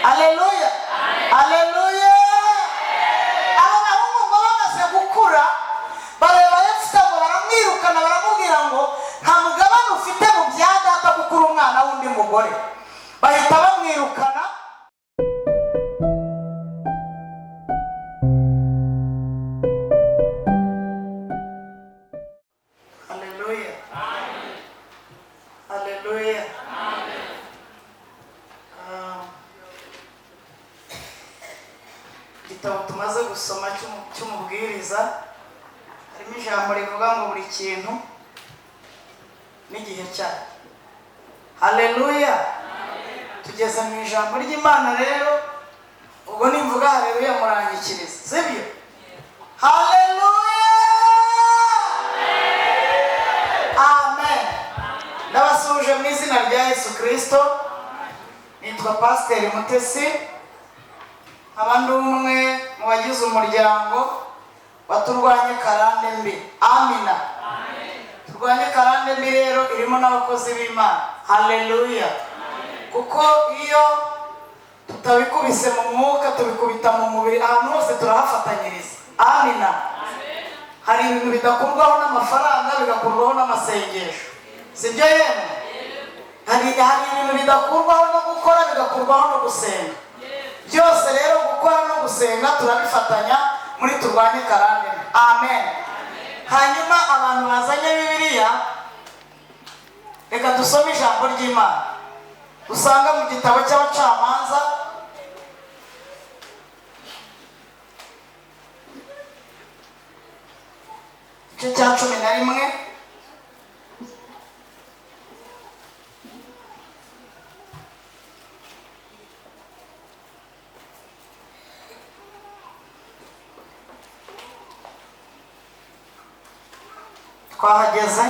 Haleluya, haleluya. Abo bahungu ngo bamaze gukura bareba Yefuta ngo baramwirukana, baramubwira ngo nta mugabane ufite mu bya data kuko uri umwana w'undi mugore. Bahita bamwirukana. Haleluya, haleluya. Igitabo tumaze gusoma cy'umubwiriza harimo ijambo rivuga ngo buri kintu n'igihe cyayo. Haleluya. Tugeze mu ijambo ry'Imana rero, ubwo nimvuga haleluya murangikiriza, sibyo? Haleluya, amen. Ndabasuhuje mu izina rya Yesu Kirisito. Nitwa Pasiteri Mutesi, nkaba ndi umwe mu bagize umuryango wa Turwanye Karande Mbi. Amina. Turwanye Karande Mbi rero irimo n'abakozi b'Imana. Haleluya. Kuko iyo tutabikubise mu mwuka tubikubita mu mubiri, ahantu hose turahafatanyiriza. Amina. Hari ibintu bidakurwaho n'amafaranga, bigakurwaho n'amasengesho, sibyo? Yemwe, hari ibintu bidakurwaho no gukora, bigakurwaho no gusenga. Byose rero gukora no gusenga turabifatanya muri Turwanye Karande. Amen. Hanyuma abantu bazanye Bibiliya, reka dusome ijambo ry'Imana usanga mu gitabo cy'Abacamanza, igice cya 11. Twahageze.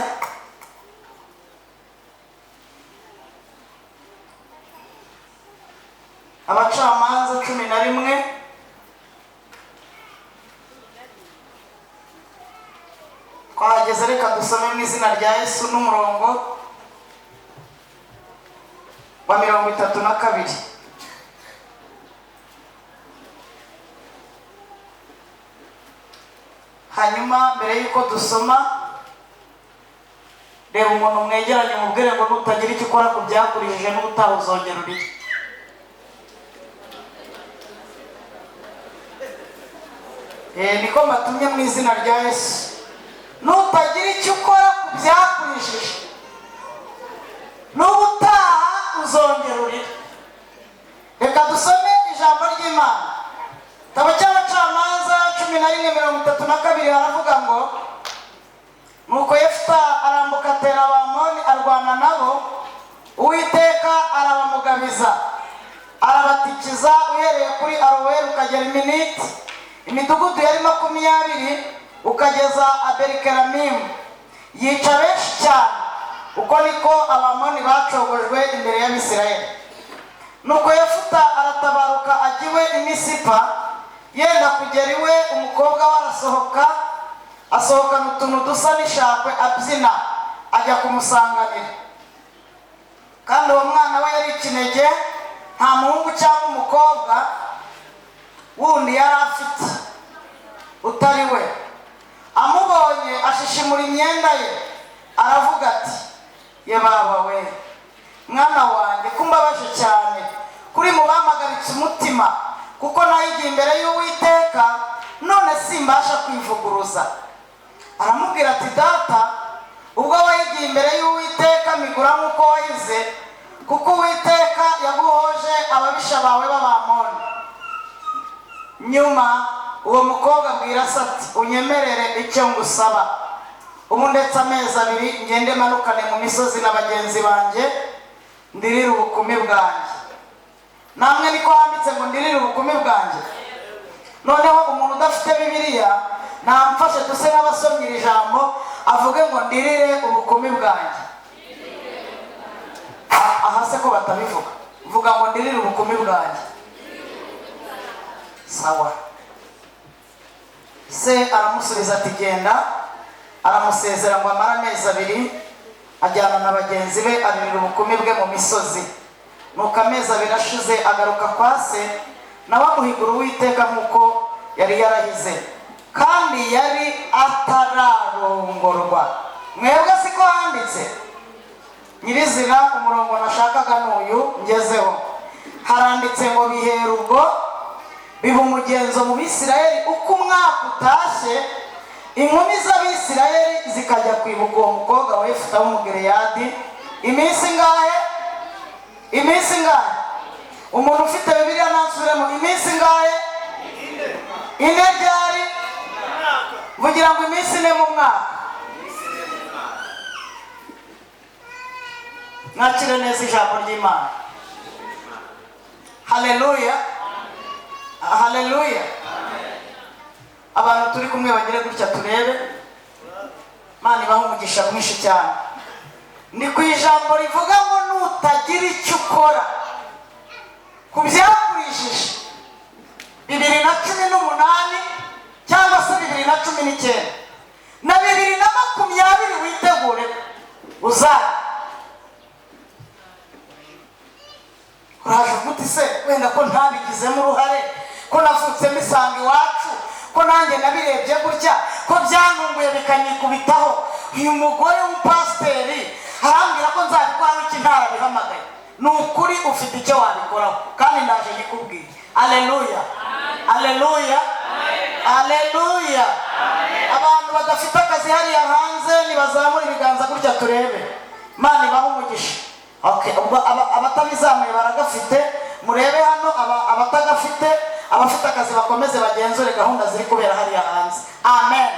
Abacamanza 11. Twahageze, reka dusome mu izina rya Yesu n'umurongo wa 32. Hanyuma mbere y'uko dusoma, reba umuntu mwegeranye umubwire ngo nutagira icyo ukora ku byakurijije n'ubutaha uzongera urire. Niko mbatumye mu izina rya Yesu. Nutagira icyo ukora ku byakurijije n'ubutaha uzongera urire. Reka dusome ijambo ry'Imana. Igitabo cy'Abacamanza 11:32 haravuga ngo nuko Yefuta arambuka atera Abamoni, arwana nabo, Uwiteka arabamugabiza, arabatikiza uhereye kuri Aroweri ukagera Iminiti, imidugudu yari 20, ukageza Abelikeramimu, yica benshi cyane. Uko niko Abamoni bacogojwe imbere y'Abisirayeli. Nuko Yefuta aratabaruka ajya iwe i Misipa. Yenda kugera iwe, umukobwa we arasohoka, asohokana utuntu dusa n'ishakwe, abyina, ajya kumusanganira. Kandi uwo mwana we yari ikinege, nta muhungu cyangwa umukobwa wundi yari afite utari we. Amubonye ashishimura imyenda ye, aravuga ati ye baba we, mwana wanjye, ko umbabaje cyane, kuri mu bamagaritse umutima, kuko nayigiye imbere y'Uwiteka, none simbasha kwivuguruza. Aramubwira ati data, ubwo wayigiye imbere y'Uwiteka migura nk'uko wahize, kuko Uwiteka yaguhoje ababisha bawe b'Abamoni. Nyuma uwo mukobwa abwira se ati unyemerere icyo ngusaba, ubu ndetse amezi 2 ngende manukane mu misozi na bagenzi banjye, ndirire ubukumi bwanjye. Namwe niko handitse ngo ndirire ubukumi bwanjye. Noneho umuntu udafite Bibiliya namfashe duse n'abasomyi iri jambo, avuge ngo ndirire ubukumi bwanjye. Aha se ko batabivuga, vuga ngo ndirire ubukumi bwanjye. Sawa. Se aramusubiza ati genda. Aramusezera ngo amare amezi 2, ajyana na bagenzi be, aririra ubukumi bwe mu misozi. Nuko amezi 2 ashize agaruka kwa se, nawe amuhigura Uwiteka nk'uko yari yarahize, kandi yari atararongorwa. Mwebwe siko handitse? Nyirizina umurongo nashakaga n'uyu ngezeho. Haranditse ngo bihera ubwo biba umugenzo mu Bisirayeli, uko umwaka utashye inkumi z'Abisirayeli zikajya kwibuka uwo mukobwa wa Yefuta w'Umugileyadi. Iminsi ingahe? Iminsi ingahe? Umuntu ufite Bibiliya ntasubiremo. Iminsi ingahe? Ine. Ryari? Vugira ngo iminsi 4 mu mwaka. Mwakire neza ijambo ry'Imana. Haleluya, haleluya. Abantu turi kumwe bagire gutya turebe. Imana ibahe umugisha mwinshi cyane. Ni ku ijambo rivuga ngo nutagira icyo ukora ku byakurishije 2018 cyangwa se 2019 na 2020, witegure uzajya. Uraje uvuga se wenda ko ntabigizemo uruhare, ko navutsemo isanga iwacu, ko nanjye nabirebye gutya, ko byantunguye bikanyikubitaho. Uyu mugore w'umupasiteri arambwira ko nzabikoraho iki ntarabihamagaye. Ni ukuri ufite icyo wabikoraho, kandi ndaje nyikubwire. Aleluya, aleluya, aleluya. Abantu badafite akazi hariya hanze nibazamura ibiganza gutya turebe. Imana ibahe umugisha. Okay, ubwo abatabizamuye baragafite, murebe hano abatagafite, abafite akazi bakomeze bagenzure gahunda ziri kubera hariya hanze. Amen.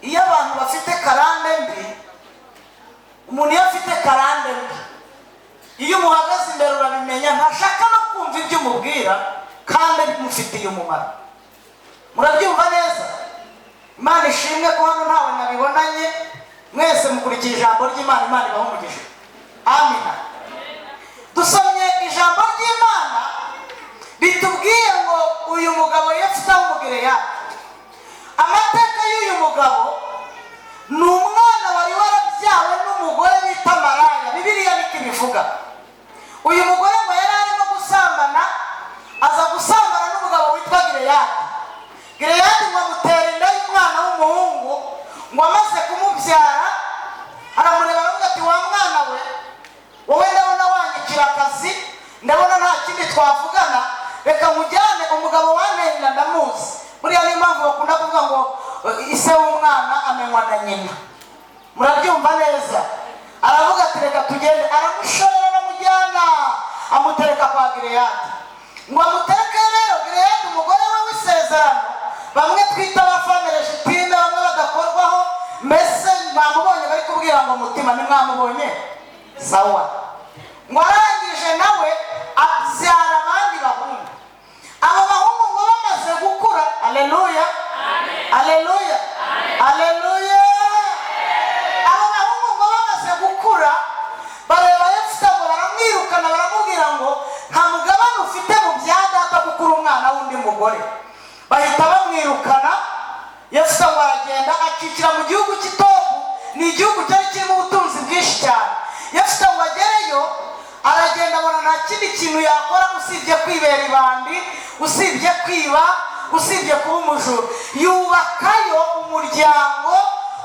Iyo abantu bafite karande mbi, umuntu iyo afite karande mbi, iyo umuhagaze imbere urabimenya, ntashaka no kumva ibyo umubwira kandi bimufitiye umumaro. Murabyumva neza? Imana ishimwe ko hano ntawe nabibonanye, mwese mukurikiye ijambo ry'Imana. Imana ibahe umugisha. Amina. Dusomye ijambo ry'Imana ritubwiye ngo uyu mugabo Yefuta w'Umugileyadi, amateka y'uyu mugabo ni umwana wari warabyawe n'umugore bita Maraya. Bibiliya niko ibivuga. Uyu mugore ngo yari arimo gusambana, aza gusambana n'umugabo witwa Gileyadi. Gileyadi ngo amutera inda y'umwana w'umuhungu, ngo amaze kumubyara aramureba aravuga ati wa mwana we, wowe ndabona wanyicira akazi, ndabona nta kindi twavugana, reka mujyane umugabo wanteye inda ndamuzi. Buriya niyo mpamvu bakunda kuvuga ngo ise w'umwana amenywa na nyina. Murabyumva neza? Aravuga ati reka tugende, aramushorera aramujyana, amutereka kwa Gileyadi. Ngo amutereke rero Gileyadi umugore we w'isezerano, bamwe twita abafamerejitime, bamwe badakorwaho, mbese mwamubonye bari kubwira ngo mutima ntimwamubonye sawa. Ngo arangije nawe abyara abandi bahungu. Abo bahungu ngo bamaze gukura, aleluya, aleluya, aleluya. Abo bahungu ngo bamaze gukura bareba Yefuta ngo baramwirukana, baramubwira ngo nta mugabane ufite mu bya data kuko uri umwana w'undi mugore. Bahita bamwirukana. Yefuta ngo aragenda akikira mu gihugu cy'Itobu, ni igihugu cyari kirimo ubutunzi bwinshi cyane. Yefuta ngo agereyo aragenda abona nta kindi kintu yakora usibye kwibera ibandi, usibye kwiba, usibye kuba umujura. Yubakayo umuryango,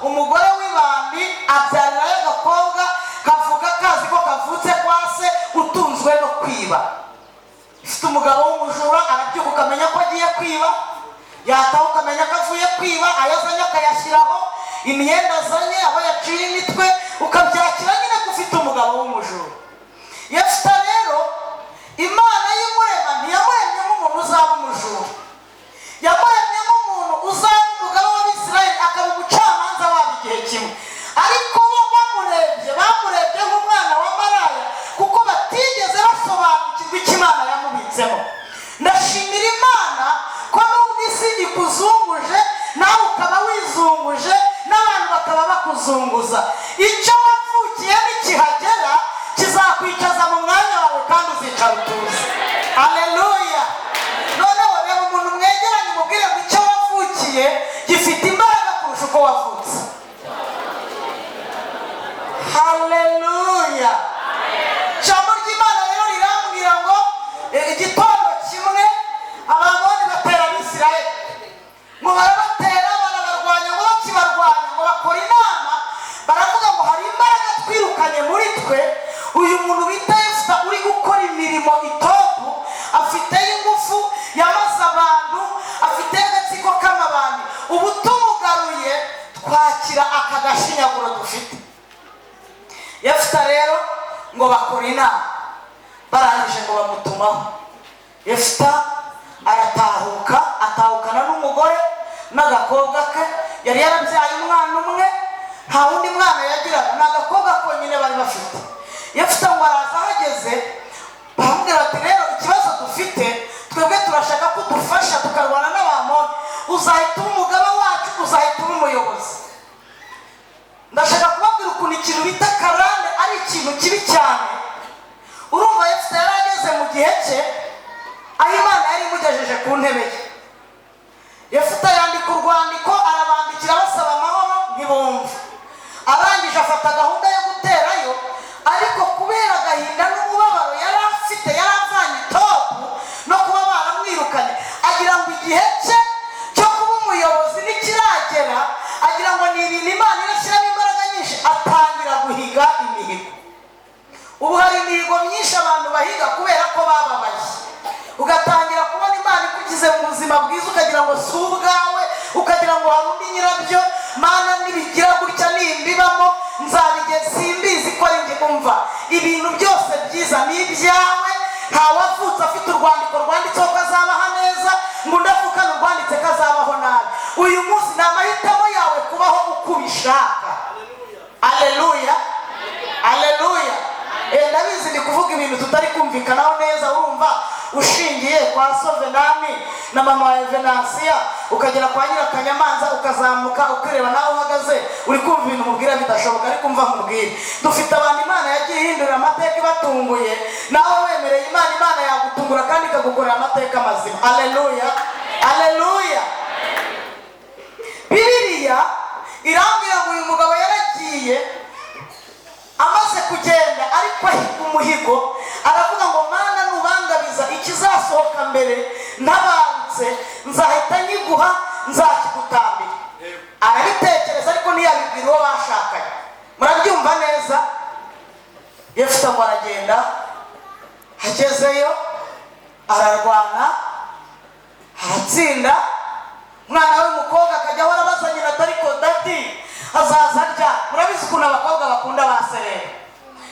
umugore w'ibandi abyarirayo agakobwa kavuga kazi ko kavutse kwa se utunzwe no kwiba. Ifite umugabo w'umujura, arabyuka ukamenya ko agiye kwiba, yataha ukamenya ko avuye kwiba, ayo azanye akayashyiraho, imyenda azanye aho yaciye imitwe, ukabyakira nyine ko ufite umugabo w'umujura. Yefuta rero Imana y'imurema ntiyamuremye nk'umuntu uzaba umujura, yamuremye nk'umuntu uzaba umugabo w'Abisirayeli, akaba umucamanza wabo igihe kimwe. Ariko bo bamurebye nk'umwana wa maraya, kuko batigeze basobanukirwa icyo Imana yamubitsemo. Ndashimira Imana ko nubwo isi ikuzunguje, nawe ukaba wizunguje, n'abantu bakaba bakuzunguza, icyo wavukiye nikihagera kizakwicaza mu mwanya wawe kandi uzicara utuze. Aleluya. Noneho reba umuntu mwegeranye umubwire ngo icyo wavukiye gifite imbaraga kurusha uko wavutse. Haleluya! Ijambo ry'Imana rero rirambwira ngo igitondo kimwe Abamoni batera Abisirayeli, ngo barabatera, barabarwanya. Ngo bakibarwanya, ngo bakora inama, baravuga ngo hari imbaraga twirukanye muri twe. Uyu muntu bita Yefuta uri gukora imirimo itopu, afiteyo ingufu, yamaze abantu, afiteyo agatsiko k'amabandi. Ubu tumugaruye twakira aka gashinyaguro dufite. Yefuta rero ngo bakora inama, barangije ngo bamutumaho. Yefuta aratahuka, atahukana n'umugore n'agakobwa ke. Yari yarabyaye umwana umwe, nta wundi mwana yagiraga, ni agakobwa konyine bari bafite. Yefuta ngo araza, ahageze baramubwira bati: "Rero ikibazo dufite twebwe, turashaka ko udufasha tukarwana n'Abamoni, uzahita uba umugaba wacu, uzahita uba umuyobozi." Ndashaka kubabwira ukuntu ikintu bita karande ari ikintu kibi cyane. Urumva, Yefuta yari ageze mu gihe cye aho Imana yari imugejeje ku ntebe ye. Yefuta yandika urwandiko, arabandikira basaba amahoro, ntibumva. Arangije afata gahunda yo guterayo, ariko kubera agahinda n'umubabaro yari afite, yari avanye itopu no kuba baramwirukanye, agira ngo igihe cye cyo kuba umuyobozi ntikiragera, agira ngo ni ibintu Imana irashyiramo imbaraga nyinshi, atangira guhiga imihigo. Ubu hari imihigo myinshi abantu bahiga kubera ko bababaye, ugatangira kubona Imana ikugize mu buzima bwiza, ukagira ngo si ubwawe, ukagira ngo hari undi nyirabyo. Mana, nibigira gutya, nimbibamo nzabige, simbizi ko ari njye. Umva, ibintu byose byiza ni ibyawe. Ntawavutse afite urwandiko rwanditseho ko azabaho neza, ngo undi avukane urwanditse ko azabaho nabi. Uyu munsi ni amahitamo yawe kubaho uko ubishaka. Aleluya, aleluya! Ndabizi ndi kuvuga ibintu tutari kumvikanaho neza. Urumva, ushingiye kwa Sovenani na mama wa Venansiya, ukagera kwa Nyirakanyamanza, ukazamuka, ukireba nawe uhagaze, uri kumva ibintu mubwira bidashoboka. Ariko umva nkubwire, dufite abantu Imana yagiye ihindurira amateka ibatunguye. Nawe wemereye Imana, Imana yagutungura kandi ikagukorera amateka mazima. Aleluya, aleluya! Bibiliya irambwira ngo uyu mugabo yaragiye. Amaze kugenda, ariko ahiga umuhigo, aravuga ngo: "Mana, nubangabiza, ikizasohoka mbere ntabarutse nzahita nyiguha, nzakigutambira." Arabitekereza, ariko ntiyabibwira uwo bashakanye. Murabyumva neza? Yefuta ngo aragenda, agezeyo ararwana, aratsinda. Umwana w'umukobwa akajya ahora abaza nyina ati: "Ariko daddy azaza ryari?" Murabizi ukuntu abakobwa bakunda ba sereri.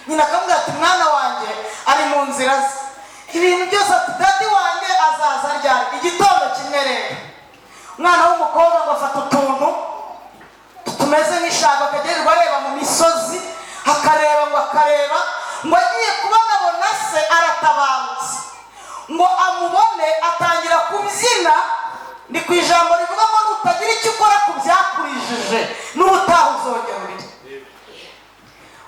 Nyina akamubwira ati: "Mwana wanjye ari mu nzira ze." Ibintu byose ati: "Daddy wanjye azaza ryari?" Igitondo kimwe rero, umwana w'umukobwa ngo afata utuntu tumeze nk'ishaka, akagererwa areba mu misozi, akareba, ngo akareba, ngo agiye kubonabona se aratabarutse. Ngo amubone, atangira kubyina. Ni ku ijambo rivuga ngo nutagira icyo ukora ku byakurijije, n'ubutaha uzongera urire.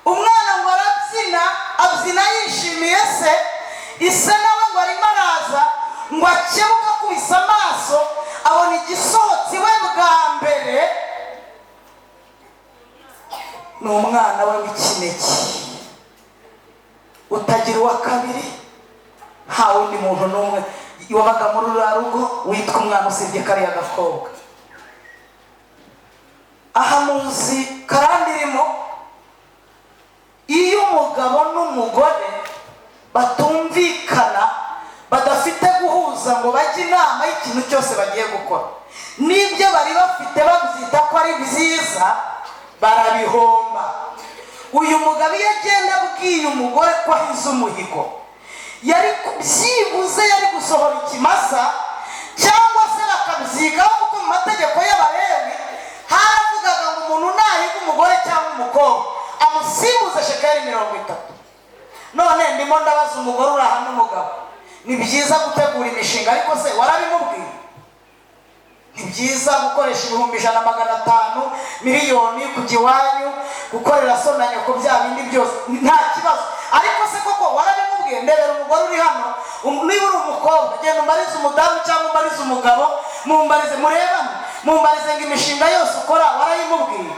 Umwana ngo arabyina, abyina yishimiye se. Ise nawe ngo arimo araza, ngo akebuke, akubise amaso abona igisohotse iwe bwa mbere ni umwana we w'ikinege, utagira uwa kabiri. Nta wundi muntu n'umwe wabaga muri ruriya rugo witwa umwana usibye kariya gakobwa. Aha muzi karande irimo. Iyo umugabo n'umugore batumvikana, badafite guhuza ngo bajye inama y'ikintu cyose bagiye gukora, n'ibyo bari bafite babyita ko ari byiza barabihomba. Uyu mugabo iyo agenda abwiye umugore ko ahize umuhigo, yari byibuze yari gusohora ikimasa, cyangwa se bakabyigaho, kuko mu mategeko y'Abalewi haravugaga ngo umuntu nahiga umugore cyangwa umukobwa amusimbuze shekeli 30. None ndimo ndabaza umugore uri aha n'umugabo: ni byiza gutegura imishinga, ariko se warabimubwiye? Ni byiza gukoresha 100,000, 500, miliyoni, kujya iwanyu gukorera so na nyoko, bya bindi byose nta kibazo, ariko se koko warabimubwiye? Ndebera umugore uri hano, niba uri umukobwa, genda umbarize umudamu cyangwa umbarize umugabo, mumbarize, murebane, mumbarize ngo imishinga yose ukora warayimubwiye?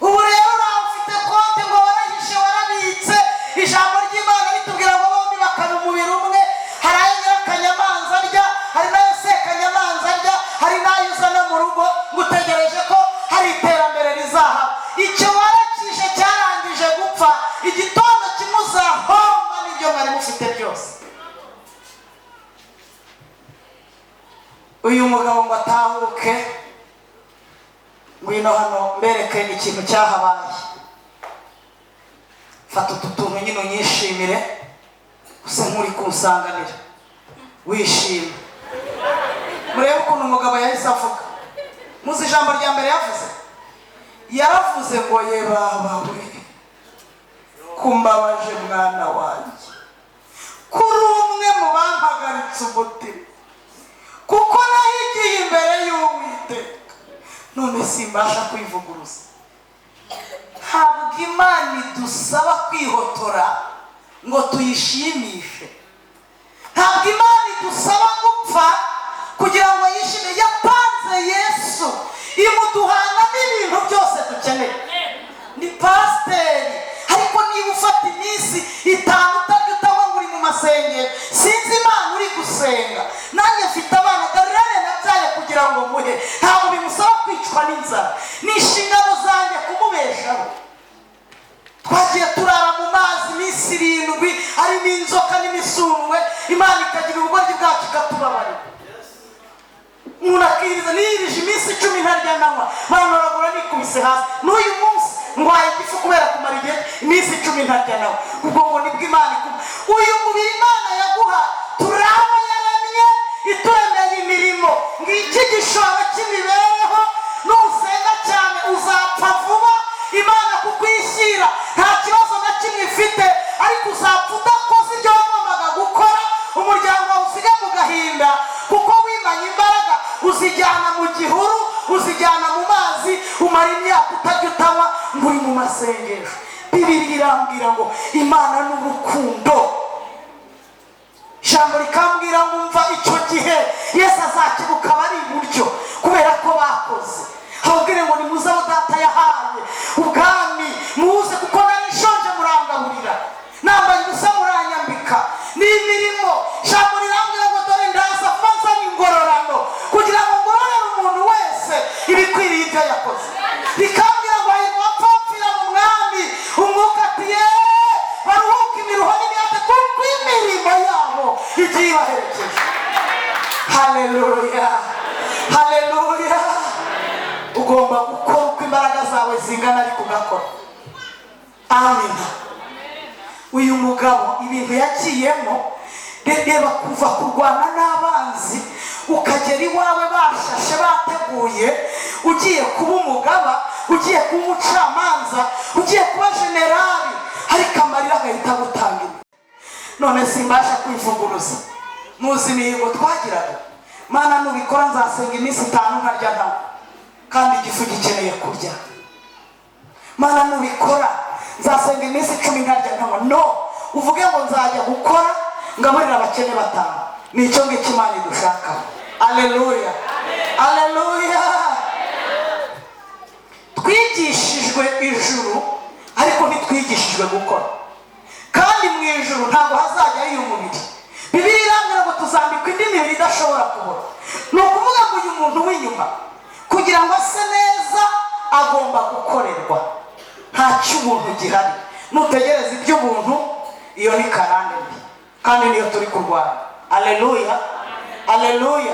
Ubu rero nawe ufite konti ngo warahishe, warabitse. Ijambo ry'Imana ritubwira ngo bombi bakaba umubiri umwe. Hari ayo nyirakanyamanza arya, hari n'ayo sekanyamanza arya, hari n'ayo uzana mu rugo ngo utegereje ko hari iterambere rizahaba. Icyo warakishe cyarangije gupfa. Igitondo kimwe uzahomba n'ibyo mwari mufite byose. Uyu mugabo ngo atahuke, ngwino hano mbereke ikintu cyahabaye. Fata utu tuntu nyine unyishimire, use nk'uri kunsanganira wishimye. Murebe ukuntu umugabo yahise avuga. Muzi ijambo rya mbere yavuze? Yaravuze ngo: "Ye baba we, kumbabaje mwana wanjye, kuri umwe mu bampagaritse umutima, kuko nahigiye imbere y'Uwiteka, none simbasha kwivuguruza." Ntabwo Imana idusaba kwihotora ngo tuyishimishe. Ntabwo Imana idusaba gupfa kugira ngo yishime. Yatanze Yesu, imuduhanamo ibintu byose dukeneye. Ni pasiteri, ariko niba ufata iminsi 5 utarya, utanywa, ngo uri mu masengero, sinzi Imana uri gusenga. Nanjye mfite abana, Darirene nabyaye kugira ngo muhe. Ntabwo bimusaba kwicwa n'inzara, ni inshingano zanjye kumubeshaho. Twagiye turara mu mazi iminsi 7 harimo inzoka n'imisundwe, Imana ikagira ubugoryi bwacu ikatubabarira. Umuntu akiriza, niyirije iminsi 10 ntarya nanywa, barantoragura nikubise hasi. N'uyu munsi ndwaye igifu kubera kumara igihe iminsi 10 ntarya nawe. Ubwo ngo nibwo Imana ikuma. Uyu mubiri Imana yaguha, turabo yaremye, ituremeye imirimo. Ngiki gishoro cy'imibereho. Nusenga cyane uzapfa vuba. Imana kukwishyira nta kibazo na kimwe ifite, ariko uzapfa udakoze ibyo wagombaga gukora. Umuryango wawe usige mu gahinda kuko wimanye imbaraga, uzijyana mu gihuru, uzijyana mu mazi, umara imyaka utarya utanywa ngo uri mu masengesho. Bibiri irambwira ngo Imana ni urukundo. Ijambo rikambwira ngo umva, icyo gihe Yesu azakebuka abari iburyo kubera ko bakoze, ababwire ngo: "Nimuze aho Data yahaye ubwami, muze, kuko nari nshonje murangaburira, nambaye ubusa muranyambika." Ni imirimo. Ijambo rirambwira ngo: "Dore ndaza vuba nzanye ingororano kugira ngo ngororere umuntu wese ibikwiriye ibyo yakoze." Rikambwira ngo: "Hahirwa abapfapfira mu Mwami." Umwuka ati: "Yeee, baruhuke imiruho n'imihate, kuko imirimo yabo igiye ibaherekeje." Haleluya, haleluya! Ugomba gukora uko imbaraga zawe zingana, ariko ugakora. Amina. Uyu mugabo ibintu yagiyemo, reba kuva kurwana n'abanzi ukagera iwawe bashashe bateguye, ugiye kuba umugaba, ugiye kuba umucamanza, ugiye kuba generali, ariko amarira agahita agutanga imbere. None simbasha kwivuguruza. Muzi imihigo twagiraga? Mana, nubikora nzasenga iminsi 5 nkarya ntawe, kandi igifu gikeneye kurya. Mana, nubikora nzasenga iminsi 10 nkarya ntanywa. No uvuge ngo nzajya gukora ngaburira abakene batanu. Ni icyo ngicyo Imana idushakaho. Aleluya, aleluya! Twigishijwe ijuru, ariko ntitwigishijwe gukora. Kandi mu ijuru ntabwo hazajya ari umubiri. Bibiliya irambwira ngo tuzambikwa indi mibiri idashobora kubora. Ni ukuvuga ngo uyu muntu w'inyuma, kugira ngo ase neza, agomba gukorerwa. Nta cy'ubuntu gihari. Nutegereza iby'ubuntu, iyo ni karande mbi, kandi niyo turi kurwana. Aleluya, aleluya!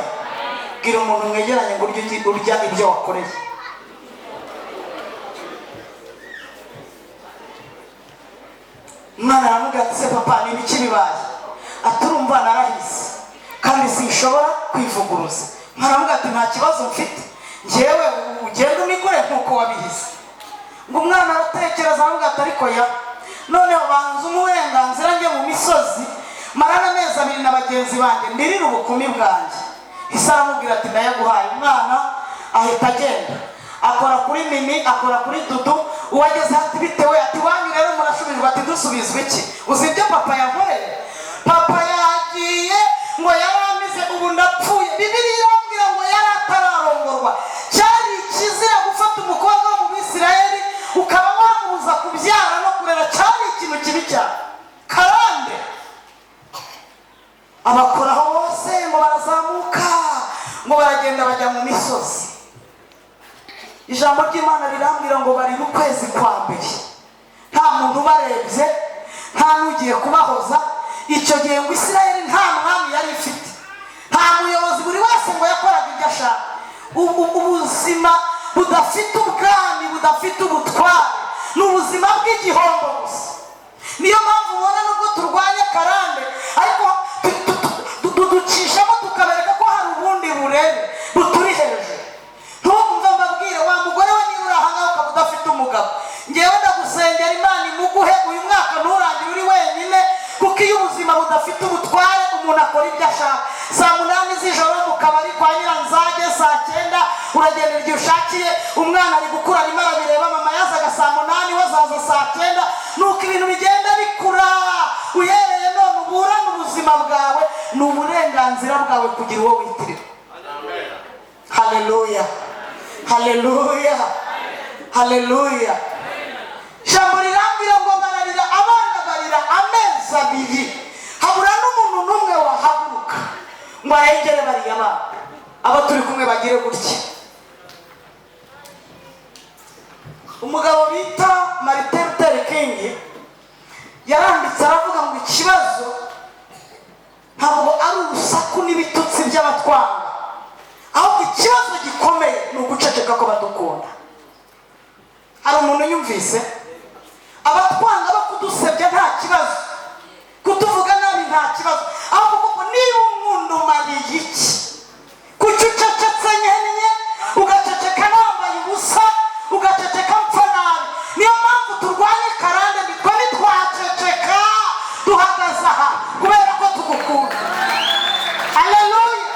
Bwira umuntu mwegeranye ngo urye, urya ibyo wakoreye. Umwana aramubwira ati: "Se papa, ni ibiki bibaye?" Ati: "Urumva narahize kandi sinshobora kwivuguruza." Umwana aramubwira ati: "Nta kibazo mfite njyewe, ugenda umigure nk'uko wabihize." Ngo umwana aratekereza, aravuga ati: "Ariko ya noneho banza umuhe uburenganzira njye mu misozi marana amezi 2 na bagenzi banjye, ndirire ubukumi bwanjye." Ise aramubwira ati: "Ndayaguhaye." Umwana ahita agenda akora kuri Mimi, akora kuri Dudu. Uwageze ati: "Bitewe?" Ati: "Wanyu rero murasubizwa." Ati: "Dusubizwa iki? Uzi ibyo papa yankoreye? Papa yagiye ngo yaramize, ubu ndapfuye." Bibiliya irambwira ngo yari atararongorwa. Cyari ikizira gufata umukobwa wo Abakoraho bose ngo barazamuka, ngo baragenda bajya mu misozi. Ijambo ry'Imana rirambwira ngo barira ukwezi kwa mbere, nta muntu ubarebye, nta n'ugiye kubahoza. Icyo gihe ngo Isirayeli nta mwami yari ifite, nta muyobozi, buri wese ngo yakoraga ibyo ashaka. Ubuzima budafite ubwami, budafite ubutware, ni ubuzima bw'igihombo gusa. Niyo mpamvu ubona nubwo turwanya karande, ariko ducishamo tukabereka ko hari ubundi burere buturi hejuru. Ntumve, mbabwire, wa mugore we, niba uri ahangaha ukaba udafite umugabo, ngewe ndagusengera Imana imuguhe, uyu mwaka nturangire uri wenyine, kuko iyo ubuzima budafite ubutware, umuntu akora ibyo ashaka. Saa 8 z'ijoro mu kabari kwa Nyiranzage, saa 9 uragenda igihe ushakiye. Umwana ari gukura, arimo arabireba: mama yazaga saa 8, we azaza saa 9. Nuko ibintu bigenda bikura. Uhereye none uburane ubuzima bwawe, ni uburenganzira bwawe kugira uwo witirira. Haleluya, haleluya, haleluya! Ijambo rirambwira ngo bararira, abana barira amezi 2, habura n'umuntu n'umwe wahaguruka ngo arengere bariya bana. Abo turi kumwe bagire gutya. Umugabo bita Martin Luther King yaranditse, aravuga ngo ikibazo ntabwo ari urusaku n'ibitutsi by'abatwanga, ahubwo ikibazo gikomeye ni uguceceka ko badukunda. Hari umuntu yumvise? Abatwanga bo kudusebya nta kibazo, kutuvuga nabi nta kibazo, ahubwo koko niba unkunda umariye iki? Kuki ucecetse nkennye, ugaceceka nambaye ubusa, ugaceceka mpfa nabi? Niyo mpamvu turwanya karande. Nitwe ntitwaceceka, duhagaze aha kubera ko tugukunda. Haleluya!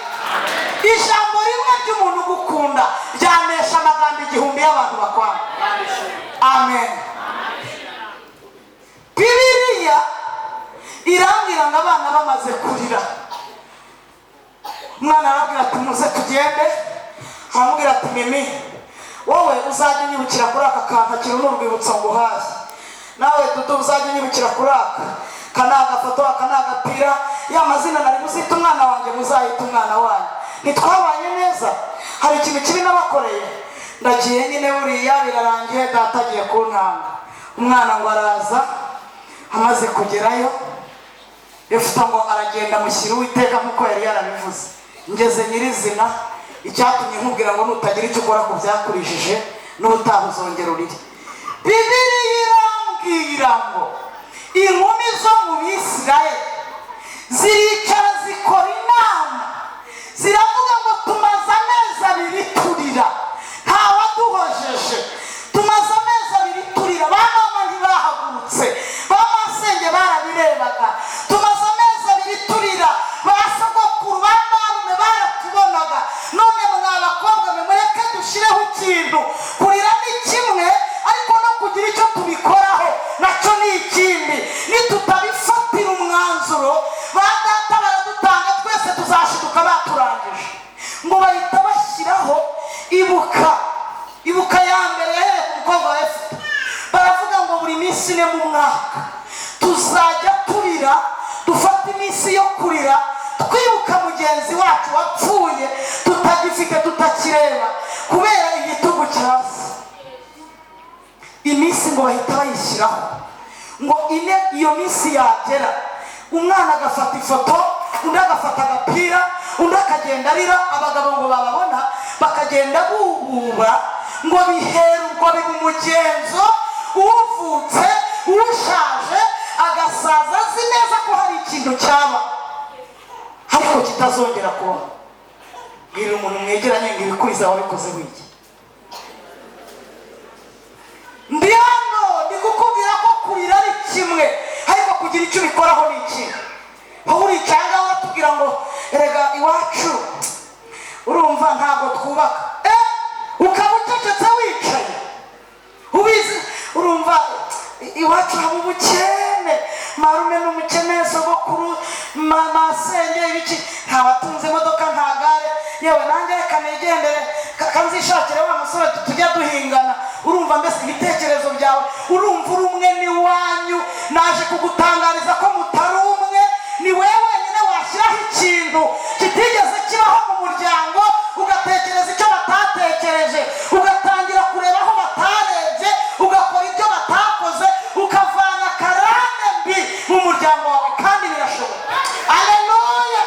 Ijambo rimwe ry'umuntu ugukunda ryanesha amagambo 1000 y'abantu bakwanga. Amen. Bibiliya irambwira ngo abana bamaze kurira, umwana arabwira ati: "Muze tugende." Aramubwira ati: "Mimi, wowe uzajya unyibukira kuri aka kantu, akiri n'urwibutso nguhaye. Nawe Dudu, uzajya unyibukira kuri aka aka ni agafoto, aka ni agapira. Ya mazina nari muzita umwana wanjye, muzayita umwana wanyu. Ntitwabanye neza, hari ikintu kibi nabakoreye. Ndagiye nyine, buriya birarangiye, data agiye kuntanga." Umwana ngo araza, amaze kugerayo, Yefuta ngo aragenda amushyira Uwiteka nk'uko yari yarabivuze. Ngeze nyirizina icyatumye nkubwira ngo nutagira icyo ukora ku byakurijije, n'ubutaha uzongera urire. Bibiliya irambwira ngo inkumi zo mu Bisirayeli ziricara, zikora inama, ziravuga ngo: "Tumaze amezi 2 turira, ntawaduhojeje. Tumaze amezi 2 turira, ba mama ntibahagurutse, ba masenge barabirebaga. Tumaze amezi 2 turira, ba sogokuru, ba marume baratubonaga. None mwa bakobwa mwe, mureke dushyireho ikintu. Kurira ni kimwe, ariko no kugira icyo tubikoraho nacyo ni ikindi. Nitutabifatira umwanzuro, ba data baradutanga, twese tuzashiduka baturangije." Ngo bahita bashyiraho ibuka. Ibuka ya mbere yahereye ku mukobwa wa Efuta. Baravuga ngo buri minsi 4 mu mwaka tuzajya turira, dufate iminsi yo kurira, twibuka mugenzi wacu wapfuye, tutagifite, tutakireba kubera igitugu cya se. Iminsi ngo bahita bayishyiraho ngo 4. Iyo minsi yagera, umwana agafata ifoto, undi agafata agapira, undi akagenda arira. Abagabo ngo bababona bakagenda bububa. Ngo biherwa biba umugenzo, uvutse, ushaje agasaza azi neza ko hari ikintu cyaba ariko kitazongera kubaho. Bwira umuntu mwegeranye ngo ibikuriza wabikoze wiki. Ndi hano ndi kukubwira ko kurira ari kimwe, ariko kugira icyo ubikoraho ni ikindi. Wowe uricaye ngaho uratubwira ngo erega iwacu urumva ntabwo twubaka, ukaba ucecetse wicaye ubizi. Urumva iwacu haba ubukene, marume ni umukene, sogokuru, masenge, ibiki, ntawatunze imodoka, nta gare. Yewe, nanjye reka nigendere, kanzishakire wa musore tujya duhingana. Urumva mbese ibitekerezo byawe, urumva uri umwe n'iwanyu. Naje kugutangariza ko mutari umwe, ni wowe wenyine washyiraho. ikintu kitigeze kibaho mu muryango, ugatekereza icyo batatekereje, ugatangira kureba aho batarebye, ugakora ibyo batakoze, ukavana karande mbi mu muryango wawe, kandi birashoboka. Haleluya,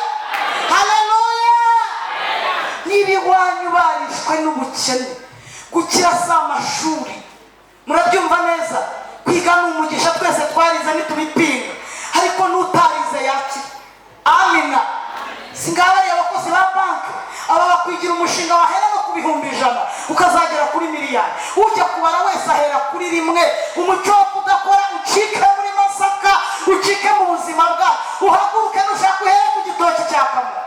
haleluya. Niba iwanyu barishwe n'ubukene, gukira si amashuri. Murabyumva neza? Kwiga ni umugisha, twese twarize ntitubipinga, ariko n'utarize yakira. Amina. Si ngaba bariya abakozi ba banki, aba bakwigira umushinga wahera no ku 100,000 ukazagera kuri miliyari. Ujya kubara wese ahera kuri rimwe. Umuco wo kudakora ucike muri Masaka, ucike mu buzima bwawe. Uhaguruke, nushaka uhere ku gitoki cya Kamara,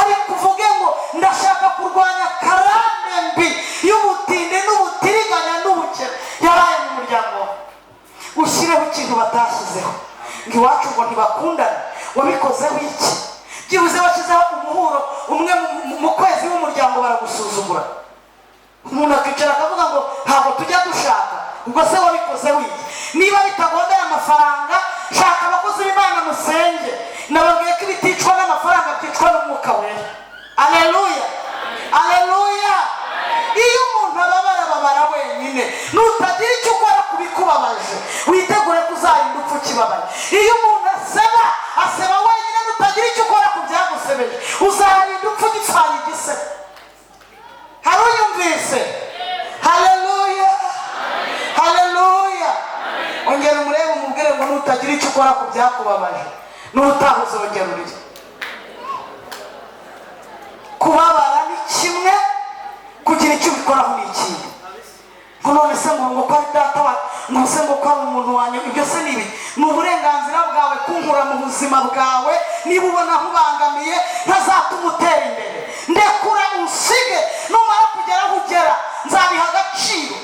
ariko uvuge ngo ndashaka kurwanya karande mbi y'ubutindi n'ubutiriganya n'ubukene yabaye mu muryango wawe. Ushyireho ikintu batashyizeho, ngo iwacu ngo ntibakundane. Wabikozeho iki? Byibuze washyizeho umuhuro umwe mu kwezi w'umuryango, baragusuzugura. Umuntu akicara akavuga ngo ntabwo tujya dushaka. Ubwo se wabikozeho iki? Niba bitagombera amafaranga, shaka abakozi b'Imana musenge. Nababwiye ko ibiticwa n'amafaranga byicwa n'Umwuka Wera. Aleluya, aleluya. Iyo umuntu ababara, ababara wenyine. Nutagira icyo ukora ku bikubabaje, witegure ko uzarinda upfa ukibabaye. Iyo umuntu aseba, aseba wenyine. Nutagira icyo ukora ku byagusebeje, uzarinda upfa ugipfanye igisebe. Hari unyumvise? Haleluya, haleluya. Ongera umurebe, umubwire ngo nutagira icyo ukora ku byakubabaje, n'ubutaha uzongera urire. Kubabara ni kimwe, kugira icyo ubikoraho ni ikindi. Ngo none se ngo ko ari data wa, ngo se ngo ko ari umuntu wanyu, ibyo se ni ibi? Ni uburenganzira bwawe kunkura mu buzima bwawe. Niba ubona nkubangamiye, ntazatuma utera imbere, ndekura unsige. Numara kugera aho ugera, nzabiha agaciro,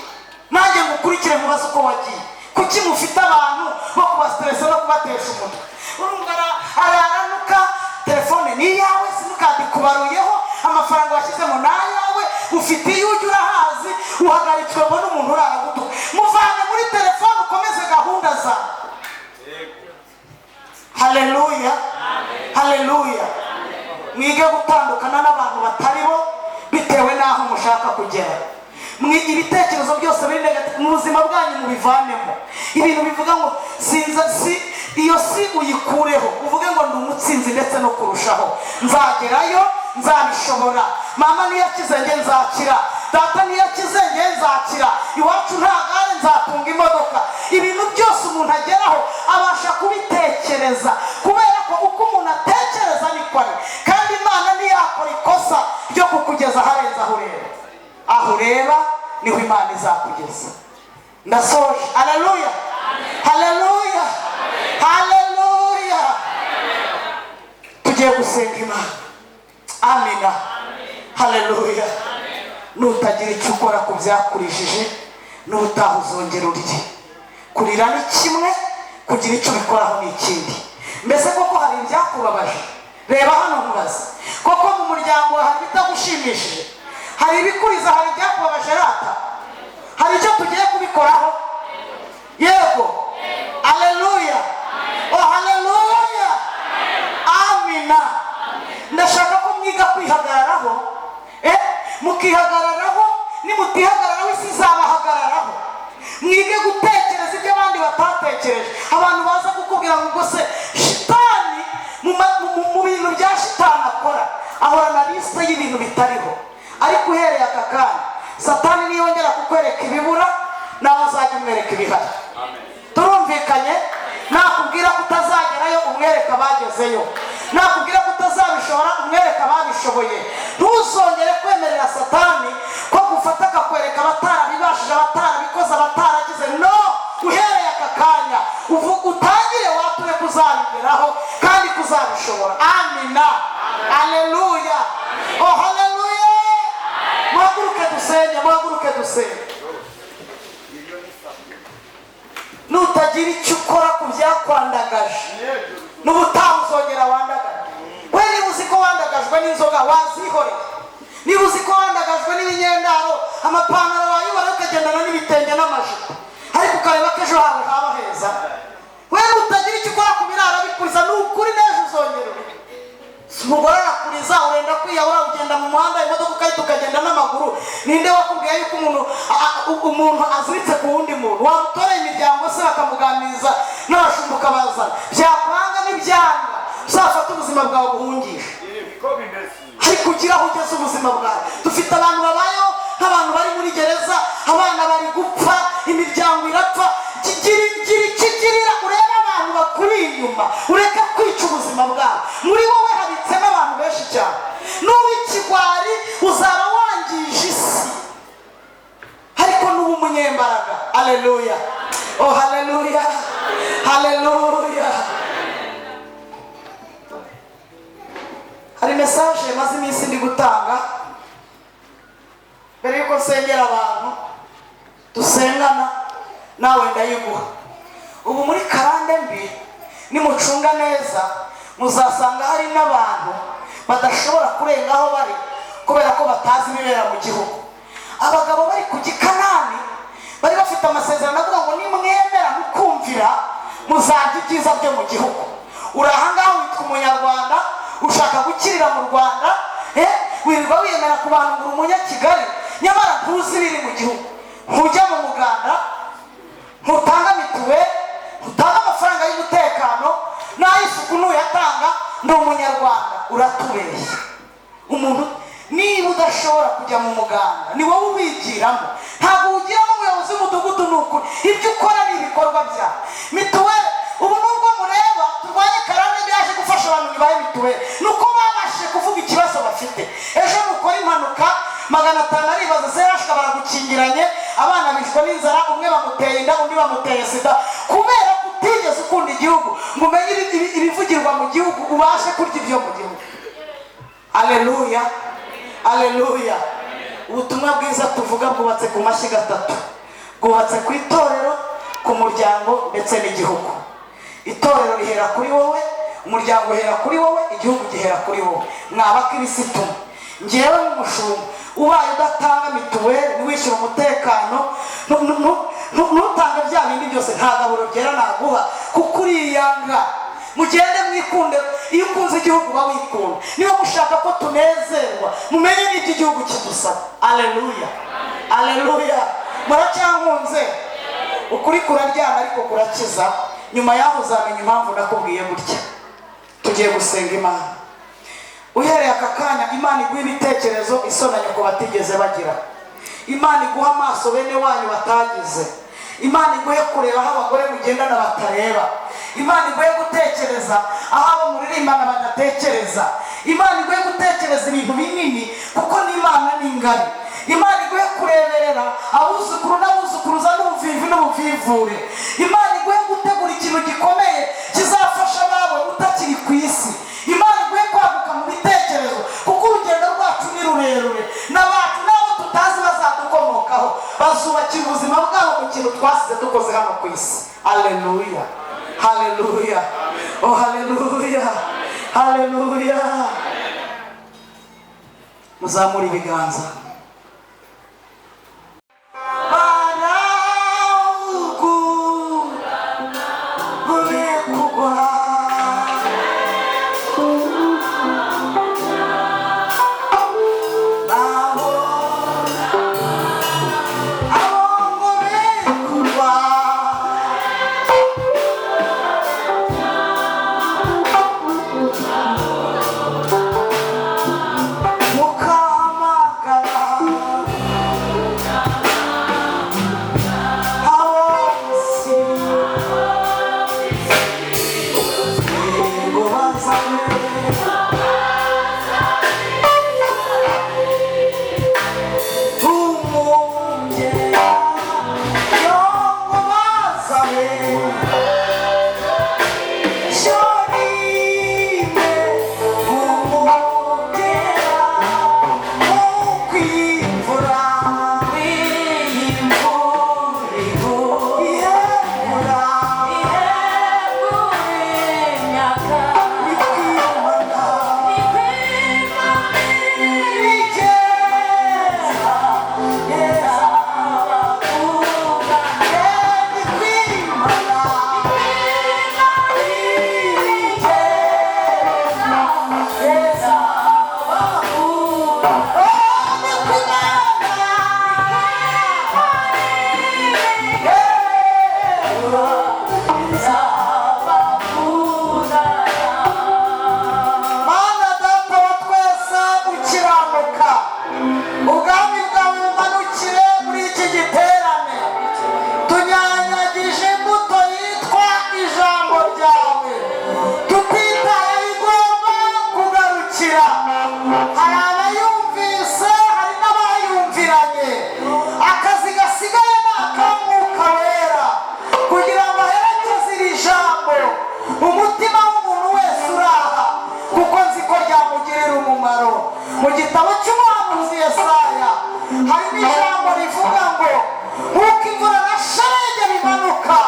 nanjye ngukurikire mubaze uko wagiye. Kuki mufite abantu bo kubasiteresa no kubatesha umutwe? Urumva araranuka, telefone ni iyawe, simukadi ikubaruyeho, amafaranga washyizemo ni ayawe, ufite iyo ujya urahazi, uhagaritswe ngo n'umuntu urara gutuka. Muvane muri telefone, ukomeze gahunda zawe. Haleluya, haleluya. Mwige gutandukana n'abantu batari bo bitewe n'aho mushaka kugera. Ibitekerezo byose biri negative mu buzima bwanyu mubivanemo. Ibintu bivuga ngo sinza, si iyo si uyikureho, uvuge ngo ndi umutsinzi ndetse no kurushaho, nzagerayo, nzabishobora. Mama niyakize, nge nzakira. Data niyakize, nge nzakira. Iwacu nta gare, nzatunga imodoka. Ibintu byose umuntu ageraho abasha kubitekereza, kubera ko uko umuntu atekereza niko ari. Kandi Imana ntiyakora ikosa ryo kukugeza aharenze aho ureba. Aho ureba niho Imana izakugeza. Ndasoje. Haleluya, haleluya, haleluya. Tugiye gusenga Imana. Amina, haleluya. Nutagira icyo ukora ku byakurijije, n'ubutaha uzongera urire. Kurira ni kimwe, kugira icyo ubikoraho ni ikindi. Mbese koko hari ibyakubabaje? Reba hano nkubaze, koko mu muryango wawe hari ibitagushimishije? Hari ibikuriza? Hari ibyakubabaje? Rata, hari icyo tugiye kubikoraho? Yego. Aleluya, oh haleluya, amina. Ndashaka ko mwiga kwihagararaho, mukihagararaho. Nimutihagararaho, isi izabahagararaho. Mwige gutekereza ibyo abandi batatekereje. Abantu baza kukubwira ngo ubwo se shitani, mu bintu bya shitani akora, ahorana lisite y'ibintu bitariho. Ariko uhereye aka kanya, Satani niyongera kukwereka ibibura, nawe uzajya umwereka ibihari. Turumvikanye? Nakubwira ko utazagerayo, umwereka abagezeyo. Nakubwira ko utazabishobora, umwereka ababishoboye. Ntuzongere kwemerera Satani ko gufata akakwereka abatarabibashije, abatarabikoze, abataragize. No uhereye aka kanya, utangire wature kuzabigeraho kandi kuzabishobora. Amina, aleluya, oh haleluya. Muhaguruke dusenge, muhaguruke dusenge. Nutagira icyo ukora ku byakwandagaje, n'ubutaha uzongera wandagaje. We niba uzi ko wandagajwe n'inzoga, wazihoreye. Niba uzi ko wandagajwe n'ibinyendaro, amapantaro wayibara ukagendana n'ibitenge n'amajipo, ariko ukareba ko ejo hawe haba heza. We nutagira icyo ukora ku birara bikuriza, ni ukuri n'ejo uzongera urire. Umugore arakuriza, urenda kwiyahura, ugenda mu muhanda imodoka ukahita ukagenda n'amaguru. Ninde wakubwiye yuko umuntu aziritse ku wundi muntu? Wamutoreye imiryango se bakamuganiriza n'abashumba ukabazana, byakwanga n'ibyanga uzafate ubuzima bwawe buhungishe. Ariko ugira aho ugeze ubuzima bwawe. Dufite abantu babayeho nk'abantu bari muri gereza, abana bari gupfa, imiryango irapfa. Gira ikigirira, urebe abantu bakuri inyuma, ureke kwica ubuzima bwabo. Muri wowe habitsemo abantu benshi cyane. Nuba ikigwari uzaba wangije isi, ariko nuba umunyembaraga. Aleluya, oh haleluya, haleluya. Hari message maze iminsi ndi gutanga mbere yuko nsengera abantu dusengana, nawe ndayiguha. Ubu muri karande mbi, nimucunga neza muzasanga hari n'abantu badashobora kurenga aho bari kubera ko batazi ibibera mu gihugu. Abagabo bari ku Gikanani bari bafite amasezerano avuga ngo nimwemera mukumvira muzarya ibyiza byo mu gihugu. Uri ahangaha witwa umunyarwanda, ushaka gukirira mu Rwanda, wirirwa wiyemera ku bantu ngo uri umunyakigali, nyamara ntuzi ibiri mu gihugu. Ntujya mu muganda, ntutanga mituweli, ntutanga amafaranga y'umutekano n'ay'isuku ntuyatanga. Ndi umunyarwanda, uratubeshya. Umuntu niba udashobora kujya mu muganda ni wowe uwigiramo, ntabwo uwugiramo umuyobozi w'umudugudu. Ni ukuri ibyo ukora ni ibikorwa byawe. Mituweli ubu nubwo mureba turwanye karande yaje gufasha abantu ntibahe mituweli, ni uko babashije kuvuga ikibazo bafite. Ejo nukora impanuka 500 aribaza se yashika baragukingiranye, abana bishwe n'inzara, umwe bamuteye inda, undi bamuteye sida, kubera ko utigeze ukunda igihugu ngo umenye ibivugirwa mu gihugu, ubashe kurya ibyo mu gihugu. Aleluya, aleluya. Ubutumwa bwiza tuvuga bwubatse ku mashyiga atatu: bwubatse ku itorero, ku muryango ndetse n'igihugu. Itorero rihera kuri wowe, umuryango uhera kuri wowe, igihugu gihera kuri wowe. Mwaba kirisitu, ngewe nk'umushumba, ubaye udatanga mituweli, ntiwishyure umutekano, ntutange bya bindi byose, nta gaburo ryera naguha, kuko uriyanga. Mugende mwikunde. Iyo ukunze igihugu uba wikunda. Niba mushaka ko tunezerwa, mumenye n'ibyo igihugu kidusaba. Aleluya, aleluya. Muracyankunze? Ukuri kuraryana ariko kurakiza. Nyuma yaho uzamenya impamvu nakubwiye gutya. Tugiye gusenga Imana. Uhereye aka kanya, Imana iguha ibitekerezo isonanye ku batigeze bagira. Imana iguha amaso bene wanyu batagize. Imana iguhe kureba aho abagore mugendana batareba. Imana iguhe gutekereza aho abo muririmbana badatekereza. Imana iguhe gutekereza ibintu binini, kuko n'Imana ni ngari. Imana iguhe kureberera abuzukuru n'abuzukuruza n'ubuvivi n'ubuvivure. Imana iguhe gutegura ikintu gikomeye kizafasha abawe utakiri ku isi. Imana iguhe kwaguka mu bitekerezo, kuko urugendo rwacu ni rurerure, n'abacu n'abo tutazi bazadukomokaho bazubakira ubuzima bwabo mu kintu twasize dukoze hano ku isi. Aleluya, haleluya, oh haleluya, haleluya. Muzamure ibiganza. Baragu kugwa abo abo ngo bekugwa mukamagara. Mu gitabo cy'umuhanuzi Yesaya harimo ijambo rivuga ngo nk'uko imvura na shelegi bimanuka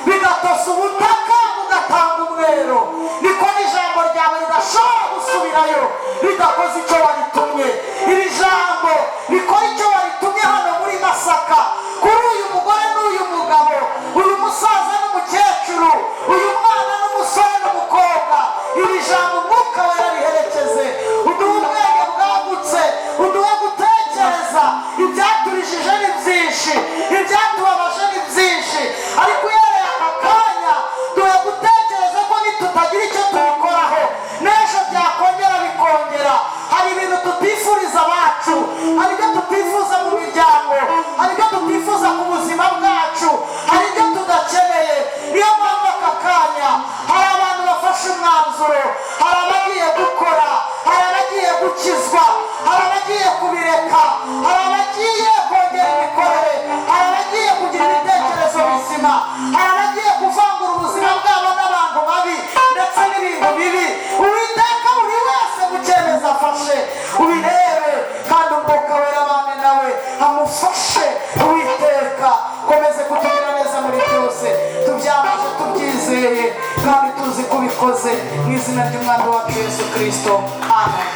bigatosa ubutaka bugatanga umwero, niko n'ijambo ryawe ridashobora gusubirayo ridakoze icyo waritumye. Iri jambo rikora icyo waritumye hano muri Masaka, kuri uyu mugore n'uyu mugabo, uyu musaza n'umukecuru, uyu mwana n'umusore n'umukobwa. Iri jambo Umwuka Wera riherekeze, uduhe ubwenge bwagutse, uduhe gutekereza. Ibyaturijije ni byinshi, ibyatubabaje ni byinshi, ariko uhereye aka kanya duhe gutekereza ko nitutagira icyo tubikoraho n'ejo byakongera bikongera. Hari ibintu tutifuriza abacu, hari ibyo tutifuza mu miryango, hari ibyo tutifuza ku buzima bwacu, hari ibyo tudakeneye. Niyo mpamvu aka kanya hari abantu bafashe umwanzuro, hari abagiye gukora, hari abagiye gukizwa, hari abagiye kubireka, hari abagiye kongera imikorere, hari abagiye kugira ibitekerezo bizima, hari abagiye kuvangura ubuzima bwabo n'abantu babi ndetse n'ibintu bibi. Uwiteka, buri wese mu cyemezo afashe ubirebe, kandi Umwuka Wera abane nawe amufashe. Uwiteka, komeze kutugira neza muri byose. Tubyamaje tubyizeye kandi tuzi ko ubikoze, mu izina ry'Umwami wacu Yesu Kirisito, amen.